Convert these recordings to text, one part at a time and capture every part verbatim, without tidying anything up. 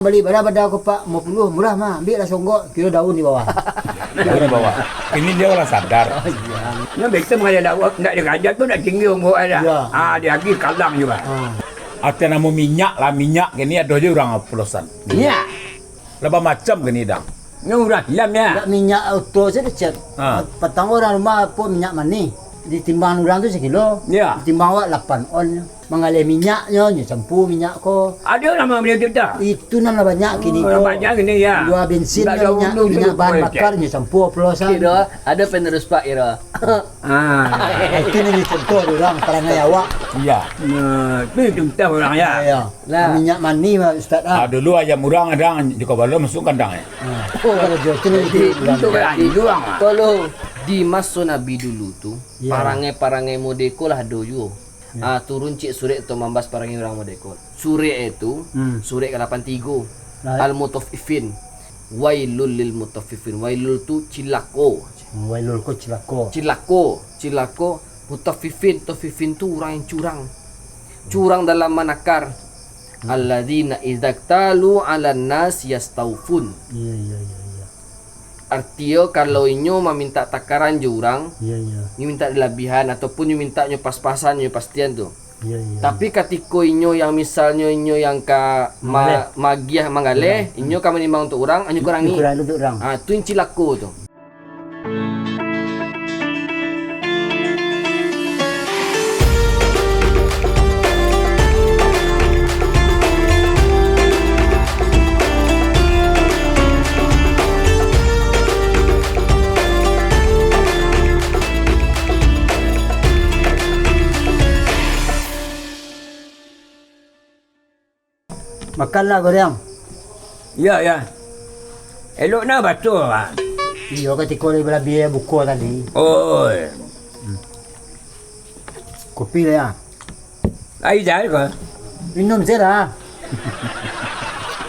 Bali bara bada ko, Pak, limo puluah, murah mah, ambiak lah songgok, kiro daun di bawah. Daun di bawah. Ini dia lah sadar. Oh, iya. Nyo biaso mangajak dakwah, ndak dikajak tu ndak tinggi onggok ai lah. Iya. Ah, dia lagi kalang juga. Ah. Ateh namo minyak lah, minyak kini ado je urang oplosan. Minyak. Lah bamacam kini, Dang. Nyo urang hilang ya. Ndak minyak oto sajo, Cek. Ah. Patang urang rumah apo minyak manih. Ditimbang urang tu sakilo. Iya. Ditimbang awak lapan on. Manggaleh minyaknyo, nyo campua minyak ko. Ado namo minyak tu dah? Itu nan lah banyak kini ko. Banyak kini, ya. Jua bensin, minyak, minyak bahan bakar, nyo campua oplosan. Kiro, ado penerus Pak Iro. Ah. Itu nan nyo contoh urang, parangai awak. Iya. Nah, itu contoh urang, ya. Iya. Lah. Minyak manih, Pak Ustaz, ah. Ah, dulu ayam urang ado, jiko balun masuk kandang, ya. Ah. Oh, kalau jual tu nanti. Jadi, untuk urang, urang, ah. Kalau di maso Nabi dulu tu, iya, parangai-parangai model ko lah ado juo. Ya. Ah, turun ciek surek tu mambahas parangai urang model ko. Surek itu, hmm, surek ka lapan tigo. Lah. Al-Mutaffifin. Wailul lil mutaffifin. Wailul tu cilako. Wailul ko cilako. Cilako, cilako. Mutaffifin, taffifin tu urang yang curang. Curang dalam manakar. Hmm. Alladzina idzaktalu 'alan nas yastaufun. Iya, iya, iya, iya. Artinyo, kalau inyo mamintak takaran jo urang, iya, iya, inyo mintak dilabihan, ataupun inyo mintak nyo pas-pasan, nyo pastian tu. Iya, iya. Tapi katiko inyo yang misalnyo inyo yang ka ma-, magiah, magiah manggaleh, iya, inyo ka manimbang untuak urang, inyo kurangi. Inyo kurangi untuak urang. Ah, tu yang cilako tu. Makanlah, Goreang. Iyo, iyo. Elok nah baco, ah. Iyo, katiko lah balabiah buko tadi. Oi. Hmm. Kopi lah, ya. Aia jan ko. Minum se lah.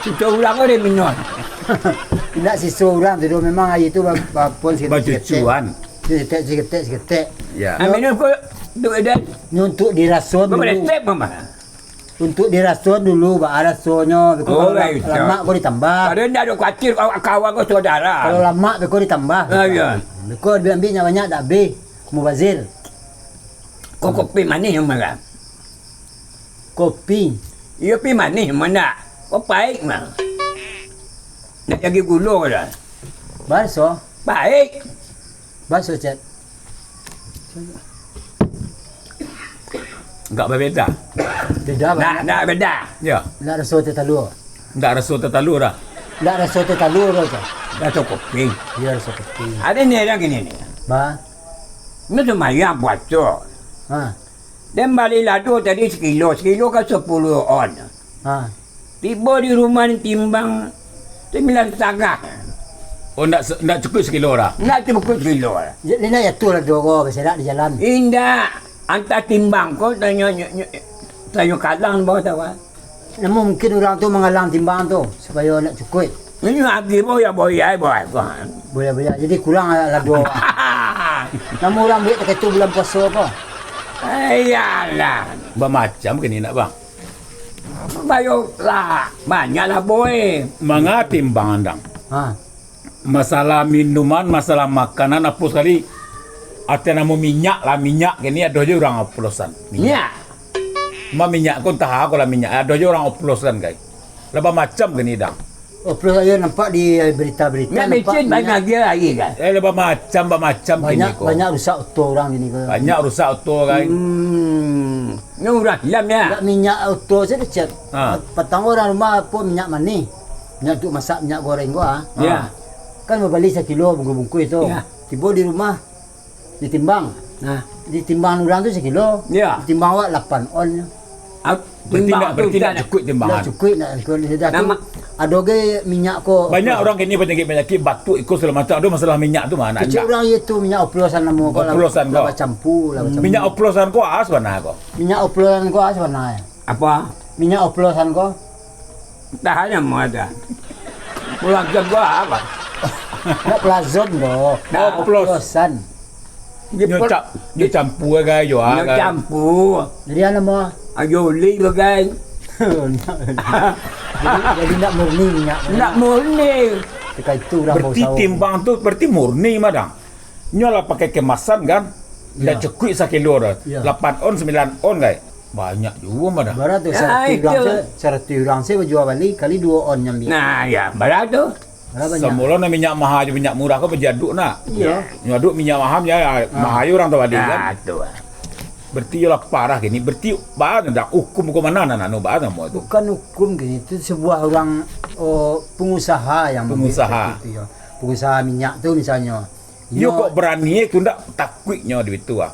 Siso urang ko deh minum. Indak siso urang tu doh, memang aia tu ba-, ba-, pun saketek-saketek. Bacucuan. Saketek, saketek, saketek. Ya. Nah, minum ko, tu dah. Nyo untuak diraso dulu. Kau boleh step, Mama. Untuak diraso dulu, baa rasonyo, beko kalau la-, lamak ko ditambah. Kalau indak ado kuatir, kawan ko saudara. Kalau lamak, beko ditambah. Ah, iyo. Beko diambiak nyo banyak, dak abih. Mubazir. Ko kopi manih nan ma? Kopi. Iyo, pi manih nan ma ndak? Ko paik mah. Ndak jadi gulo ko dah. Baraso? Paik. Baraso, Cek? Agak babeda. Beda. Ndak, ndak beda. Yo. Ndak raso teh talua. Ndak raso teh talua dah. Ndak raso teh talua doh, Cek. Raso kopi. Iyo, raso kopi. Ado ni, ado kini ni. Ba? Ni sumbayang puaso. Ha. Den bali lado tadi sakilo, sakilo kan sapuluah on. Ha. Tibo di rumah ni timbang sambilan satangah. Oh, ndak se-, ndak cukuik sakilo dah? Ndak cukuik sakilo dah. Jadi, nak jatuah lado ko, baserak di jalan. Indak. Antah timbang ko, tanyo, nyo, nyo, tanyo kalang di bawah tawa. Namo mungkin urang tu mangalang timbang tu, supayo nak cukuik. Inyo agi boya-boya, boy, ko. Boya-boya, jadi kurang lah duo. Namo urang buek takah tu bulan puaso ko? Eh, iyolah. Bamacam kini nak, Bang. Bayo lah, banyak lah, boy. Manga timbang, Dang? Ha. Masalah minuman, masalah makanan, apo sakali. Ateh namo minyak lah, minyak kini ado je urang oplosan. Minyak. Minyak. Ma minyak ko antah apo lah minyak, ado je urang oplosan kai. Lah bamacam kini, Dang. Oplos ayo nampak di berita-berita, minyak nampak micin minyak. Banyak agiah aia kan? Eh, lah bamacam, bamacam kini ko. Banyak rusak oto urang kini ko. Banyak rusak oto kai. Hmm. Nyo urang hilang ya. Dak minyak oto sajo, Cek. Ha. Patang urang rumah apo minyak manih. Minyak untuak masak, minyak goreng ko, ah. Ya. Kan babali sakilo bungkuih-bungkuih tu. Ya. Tibo di rumah, ditimbang. Nah. Ditimbang urang tu sakilo. Ya. Ditimbang awak lapan on. Ah, berarti timbang ndak, tu berarti ndak cukuik timbangan. Ndak cukuik, ndak cukuik. Sudah tu, ado ge minyak ko. Banyak urang kini panyakik-panyakik batuk iko sagalo macam. Ado masalah minyak tu ma nak. Kecek urang iyo tu minyak oplosan namo ko lah. Oplosan ko. Lah bacampur lah, bacampur. Minyak oplosan ko a sabana ko? Minyak oplosan ko a sabana. Apa? Minyak oplosan ko. Tahan namo ado. Pulang ke gua apa? Ndak plazon ko. Nah. Oplosan. Nyo cap-, nyo campur gai jo, nyo gai. Campur. Jadi anu mo? Ajo uli bagai. Jadi, jadi ndak murni minyak. Ndak murni. Ketika itu urang Berarti bausaho. Timbang tu berarti murni, Madang. Nyo lah pakai kemasan, kan? Ndak Iya. cukuik sakilo dah. Iya. Lapan on, sembilan on, kai. Banyak juo, Madang. Bara tu, Ya, saratuih urang itu. se, saratuih urang se bajua bali kali duo on nyo ambiak. Nah, ya, bara tu. Bara banyak. Samulo nan minyak maha jo minyak murah ko bajaduk nak. Iya. Nyo aduk minyak maha, ya, Ah. maha yo urang tabali, kan? Ah, tu. Berarti yo lah parah kini. Berarti baa ndak hukum ko mana nan anu baa namo tu? Bukan hukum kini, itu sebuah urang, oh, pengusaha yang Pengusaha. membuat seperti itu, ya. Pengusaha minyak tu misalnyo. Yo Nyo kok berani eh, tu ndak takuiknyo di itu ah.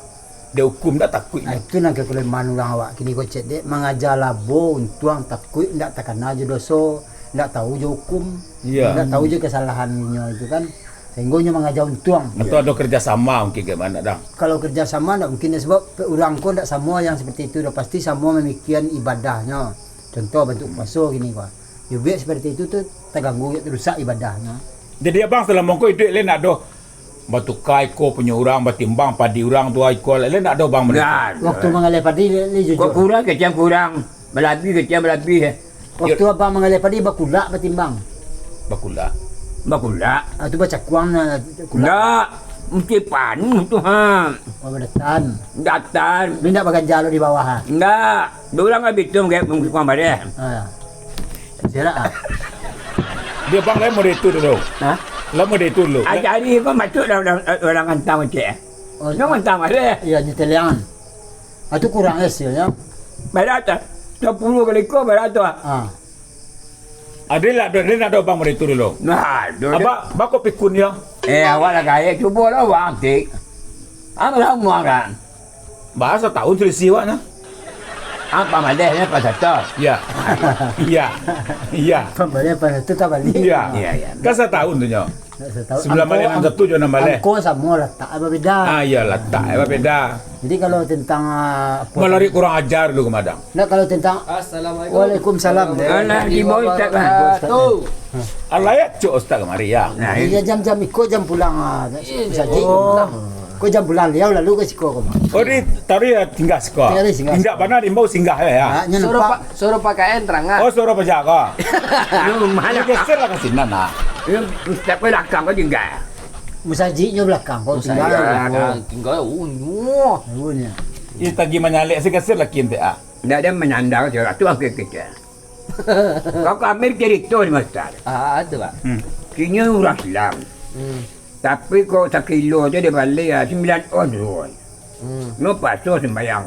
Dek hukum ndak takuiknyo. Ah, itu nan kakuleman urang awak kini ko cek dek, mangaja labo untuang, takuik ndak takana jo doso, ndak tahu jo hukum, Iya. ndak tahu jo kesalahan inyo itu kan. Sehinggo nyo mangaja untuang. Atau ado kerjasama mungkin, bagaimana, Dang? Kalau kerjasama ndak mungkin, sebab pe-, urang ko ndak samo yang seperti itu doh. Pasti samo mamikian ibadahnyo. Contoh bantuak puaso kini ko. Yo buek seperti itu tu taganggu, rusak ibadahnyo. Jadi abang salamo ko iduik lai ndak doh batuka iko punyo urang, batimbang padi urang tu iko lai ndak doh bang? Ndak ado. Waktu mangaleh padi, lai, lai Kok jujur. kurang kecek kurang, balabiah kecek balabiah. Waktu abang mangaleh padi, bakulak batimbang? Bakulak. Bakulak. Ah, tu bacakuang nah, kulak. Ndak. Mesti panuh tu, ha. Oh, badatan. Datan. Tapi ndak baganja lo di bawah, ha? Ndak. Dek urang kan bitung, kayak mungkin kurang bareh. Ah, ya. Serak, ah. Dia bang, lai model itu dulu. Ha? Lai model itu dulu. Ajari ko masuk dalam, dalam, dalam kantang, cek. Oh, Nyo kantang bareh. Iya, nyeteliangan. Ah, tu kurang hasilnyo. Bara tu. Dua puluah kali ko bara tu. Ah. Ado lah, ado, ado bang model itu dulu. Nah, dulu. Abang, bang kok pikun yo? Eh, awak lah gaek, cubo lah awak antik. Ang lah umua kan? Baa satahun selisih awak nah. Ang pamaleh nyo pasato. Iya. Iya. Iya. Pamaleh pasato tabalik. Iya. Iya, iya. Kan satahun tu nyo. Ndak satahun. Sabulan Angko, maleh nan ang-, satu jo nan maleh. Angko samo, latak babeda. Ah, iya, latak babeda. Jadi kalau tentang, ah, apo Malarik kurang ajar dulu ka Madang. Ndak, kalau tentang Assalamualaikum. Waalaikumsalam. Alah, di bawah Ustaz, kan? Wabarakatuh. Alah, ya, cok Ustaz kamari, ya. Nah, Iya, jam-jam iko jam pulang, ah, Iya, Ustaz Ji. Oh. Ko jam pulang, liau lalu ka siko ko, Mak. Oh, di taruih ya singgah siko. Taruih singgah Indak siko. Bana diimbau singgah ya, ya. Ah, nyo Suruh nampak. Pa-, suruh pakaian terangan. Oh, suruh pajaga. Lu mana? Geser lah ka sinan, nah. Lu Ustaz ko lakang ko tinggal. Musajiknyo balakang, kau Musajik tinggal. Balakang, tinggal unyu. Unyu. Ih, tagi manyalek sikit-sikit laki ente, ah. Ndak ada manyandang, tu angke kecil. Kau kami cerita ni, Ustaz. Ah, tu, Pak. Hmm. Kini urang Islam. Hmm. Tapi kau sakilo je dia balik, ah, sembilan on tu. Hmm. No paso sembayang.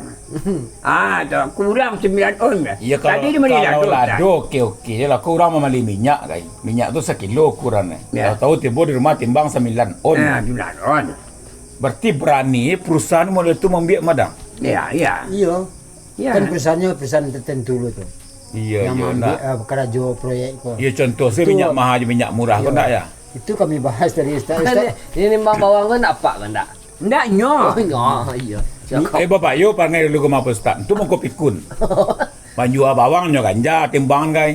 Ah, tu kurang sembilan on. Iya, kalau, Tadi dia mani kalau lado, lado, Ustaz. Oke, oke je lah. Kau urang mambali minyak, kai. Minyak tu sakilo ukuran, eh. Ya. Tahu-tahu tibo di rumah timbang sambilan on. Ya, sambilan on. Berarti berani perusahaan model tu mambiak madang? Ya, ya. Iya. Ya. Kan perusahaannyo perusahaan tertentu dulu tu. Iya, Yang iya, maambiak, nak. Eh, karajo proyek ko. Iya, contoh saya Itu minyak mahal je minyak murah ko Iya. ndak ya? Itu kami bahas tadi, Ustaz. Ustaz, Ini, ini Mang Bawang ko ndak apak ko ndak? Ndak nyo. Oh, nyo, iya. Eh, Bapak, yo parangai dulu ka rumah Pak Ustaz. Tu mangko pikun. Manjua bawang nyo ganja timbangan, kai.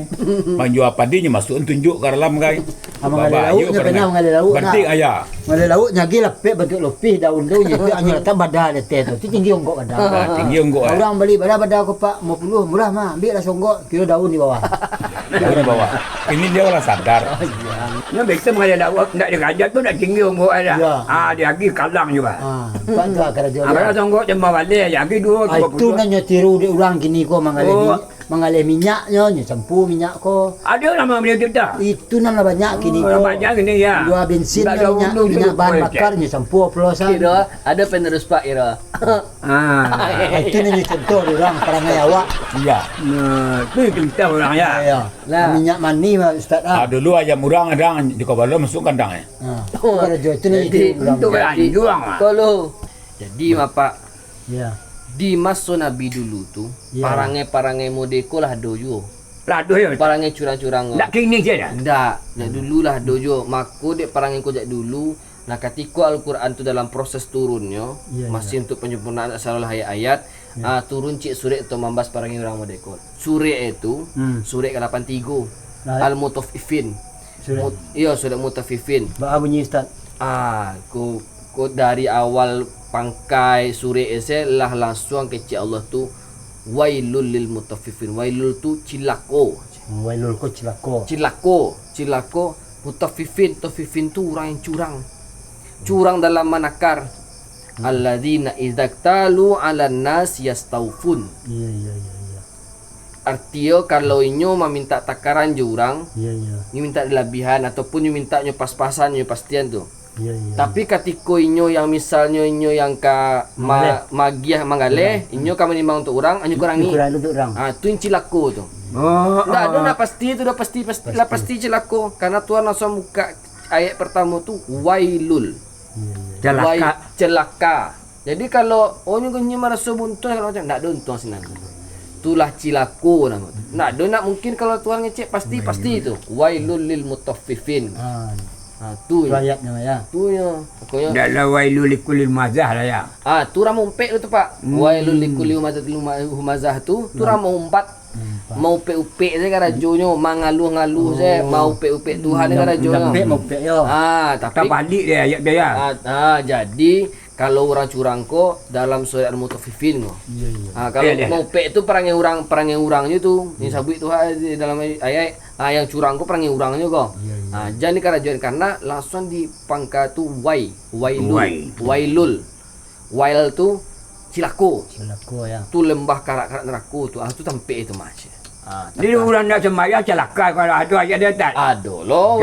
Manjua padi nyo masuak tunjuk ka dalam, kai. Ah, manggaleh Bapak, lauk yo nyo parangai. Pernah manggaleh lauk, Banting nak. Ayah. Manggaleh lauk nyo agi lapek bantuak lopih daun tu, nyo tu anyo latak bada leteh tu. Tu tinggi onggok bada. Ah, tinggi onggok, eh. Urang bali bada, bada ko, Pak, limo puluah, murah mah, ambiak lah saonggok, kiro daun di bawah. Daun di bawah. Ini dia lah sadar. Oh, iya. Nyo biasa manggaleh lauk, ndak dikajak tu ndak tinggi onggok ai lah. Iya. Ah, dia agi kalang juga. Ah, nampak tu ah karajo Ah, dia. Kalau saonggok cuma baleh, dia agi dua, Ah, tiga puluh. Itu nan nyo tiru dek urang kini ko manggaleh Oh. mi-, manggaleh minyak nyo, nyo campur minyak ko. Ada lah manggaleh tu dah. Itu nan lah banyak kini Oh, ko. banyak kini, ya. Jua bensin Ndak nyo, ada minyak, ulu minyak tu bahan pun, bakar cek. nyo campur oplosan. Kiro, ada penerus Pak Iro. Ah. Ah, itu ni contoh dek urang parangai awak. Iya. Nah, tu contoh urang, ya. Iya. Lah. Minyak manih mah, Ustaz, ah. Ah, dulu ayam urang ada di Kota Baru masuk kandang, eh. Ah, Oh, karajo itu ni jadi, itu urang. Untuk jadi, belanjuang, ah. Kalau jadi, Bapak, Ya. di maso Nabi dulu tu, Ya. parangai-parangai model ko lah ado juo. Lah ado, ya. Parangai curang-curang ko. Ndak kini je dah. Ndak, ndak Hmm. dulu lah ado juo. Mako dek parangai ko jak dulu, Nah, katiko Al-Quran tu dalam proses turunnyo, Iya, iya. masih untuk penyempurnaan asal ayat-ayat, Iya. ah, turun cik surek tu mambahas parangai urang model ko. Surek itu, Hmm. surek ka lapan tigo. Nah. Al-Mutaffifin. Surek. Mut-, iyo, surek Mutaffifin. Baa bunyi, Ustaz? Ah, ko, ko dari awal pangkai surek ese lah langsuang kecek Allah tu, "Wailul lil mutaffifin." Wailul tu cilako. Wailul ko cilako. Cilako, cilako. Mutaffifin, taffifin tu urang yang curang. Curang dalam manakar. Alladzina idzaktalu 'alan nas yastaufun. Iya, iya, iya, iya. Artio kalau inyo maminta takaran jo urang, Iya, iya. nyo minta dilabihan ataupun nyo minta nyo pas-pasan, nyo pastian tu. Iya, iya. Tapi katiko inyo yang misalnyo inyo yang ka ma- magiah manggaleh, inyo ka manimbang untuk urang, anyo kurangi. Kurang untuk urang. Ah, tu yang cilako tu. Oh, Ndak ada nak pasti tu, dah pasti pasti lah pasti cilako. Karena Tuhan langsung buka ayat pertama tu wailul. Iya, iya. Celaka. Wai- celaka. Jadi kalau oh nyo nyo maraso buntuang kalau macam ndak ada untuang sinan. Itulah cilako nama tu. Ndak ada nak mungkin kalau Tuhan ngecek pasti pasti tu. Wailul lil mutaffifin. Ah, Ha, tu. tu ayatnya ya. Tu nyo. Pokoknyo Dak lah wailul likulli humazah lah ya. Ah, tu urang maompek tu, Pak. Wailul likulli humazatil huma- humazah tu, tu urang maumpat. Maupek-upek saja karajonyo, mangaluh-ngaluh saja, maupek-upek Tuhan karajonyo. Maupek, maupek yo. Ah, tapi Tabalik dia ayat dia ya. Ah, ah, jadi kalau urang curang ko dalam surat Al-Mutaffifin ko. Iya, iya. Ah, kalau Iya, iya. Maupek tu parangai urang, parangai urang je tu. Yang sabuik tu ha, di dalam ayat, ah, yang curang ko parangai urang je ko. Iya, iya. Ah, jan dikarajoan karena langsung di pangka tu wai, wailul, Wai. Wailul. Wail tu cilako. Cilako ya. Tu lembah karak-karak nerako tu. Ah, tu tampek tu mah. Ah, Jadi urang dak sembahyang celaka kalau ada ayat dia tak. Ado lo.